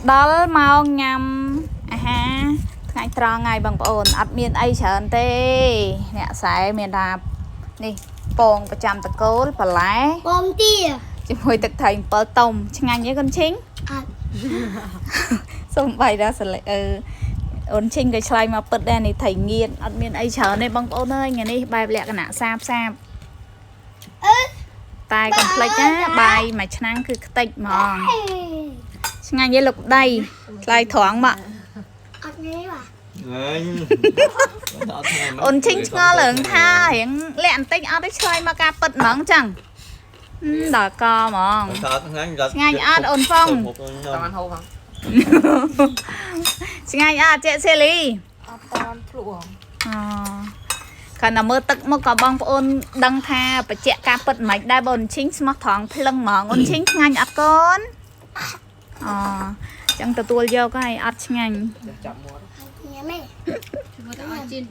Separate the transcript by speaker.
Speaker 1: ដល់ម៉ោងញ៉ាំអាហារថ្ងៃត្រង់ហើយបងប្អូនអត់មានអីច្រើនទេ អ្នកខ្សែមានថានេះពងប្រចាំតកូលបន្លែ
Speaker 2: បងទា
Speaker 1: ជាមួយទឹកត្រី7តុំឆ្ងាញ់ទេកូនឈីង
Speaker 2: អត់
Speaker 1: សំបីដល់សលេអឺអូនឈីងក៏ឆ្លើយមកពិតដែរនេះត្រីងៀតអត់មានអីច្រើនទេបងប្អូនអើយថ្ងៃនេះបែបលក្ខណៈសាបសាប
Speaker 2: អឺ
Speaker 1: តែកុំភ្លេចណាបាយមួយឆ្នាំងគឺខ្ទេចហ្មងឆ្ងាញ់ទេលោកប្តីឆ្លើយត្រង់មក
Speaker 2: អត់ងាយបាទ
Speaker 3: អញអត់ថ្ងៃ
Speaker 1: អូនឈីងឆ្ងល់រឿងថារៀងលាក់បន្តិចអត់ទេឆ្លើយមកការពិតហ្មងចឹងហឹមដល់កហ្មង
Speaker 3: អត់ថ្ងៃ
Speaker 1: ឆ្ងាញ់អត់អូនហ្វុង
Speaker 4: តាមហូបហ្នឹង
Speaker 1: ឆ្ងាញ់អត់ចេសេលី
Speaker 4: អត់តានភ្លក់ហង
Speaker 1: អូគ្រាន់តែមើលទឹកមកក៏បងប្អូនដឹងថាបច្ចៈការពិតមិនដែរបងអូនឈីងស្មោះត្រង់ភ្លឹងហ្មងអូនឈីងឆ្ងាញ់អត់កូនអូចឹងទទួលយកហើយអត់ឆ្ងាញ់
Speaker 4: ចាប់មាត់
Speaker 2: ញ៉ាំទេ
Speaker 5: ធ្វើតែឲ្យជៀន